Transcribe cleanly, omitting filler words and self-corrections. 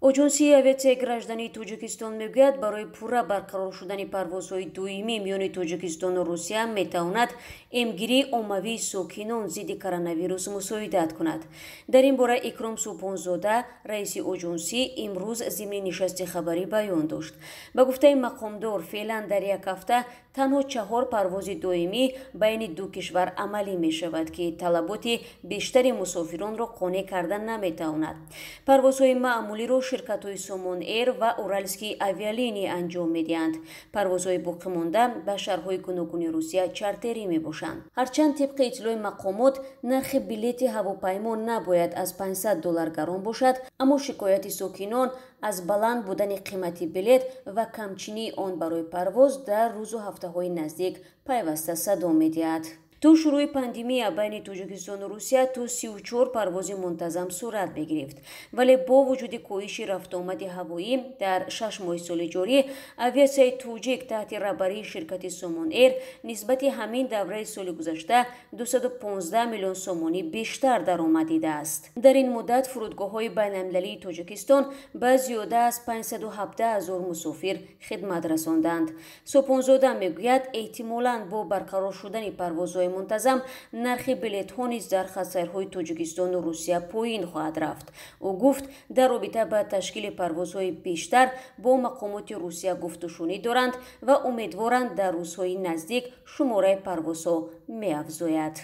Оҷонсии авиатсияи граждании Тоҷикистон мегӯяд, барои пурра барқарор шудани парвозҳои доимӣ миёни Тоҷикистону Русия метавонад эмгирии оммавии сокинон зидди коронавирус мусоидат кунад. Дар ин бора Икром Субҳонзода, раиси оҷонсӣ, имрӯз зимни нишасти хабарӣ баён дошт. Ба гуфтаи мақомдор, феълан дар як ҳафта танҳо 4 парвози доимӣ байни ду кишвар амалӣ мешавад, ки талаботи бештари мусофиронро қонеъ карда наметавонад. Парвозҳои маъмулиро ширкатҳои Сомон Эйр ва Уральские авиалинии анҷом медиҳанд. Парвозҳои боқимонда ба шаҳрҳои гуногуни Русия чартерӣ мебошанд. Ҳарчанд тибқи иттилои мақомот нархи билети ҳавопаймо набояд аз 500 доллар гарон бошад, аммо шикояти сокинон аз баланд будани қимати билет ва камчинии он барои парвоз дар рӯзу ҳафтаҳои наздик пайваста садо медиҳад. То шурӯи пандемия байни Тоҷикистону Русия то 34 парвози мунтазам сурат мегирифт, вале бо вуҷуди коҳиши рафтуомади ҳавоӣ дар 6 моҳи соли ҷорӣ авиатсияи тоҷик таҳти раҳбарии ширкати Сомон Эйр нисбати ҳамин давраи соли гузашта 215 миллион сомонӣ бештар даромад дидааст. Дар ин муддат фурудгоҳҳои байналмилалии Тоҷикистон ба зиёда аз 517 ҳазор мусофир хидмат расонданд. Субҳонзода мегӯяд, эҳтимолан бо барқарор шудани парвозҳои мунтазам нархи билетҳо низ дар хатсайрҳои Тоҷикистону Русия поин хоҳад рафт. Ӯ гуфт, дар робита ба ташкили парвозҳои бештар бо мақомоти Русия гуфтушунид доранд ва умедворанд, дар рӯзҳои наздик шумораи парвозҳо меафзояд.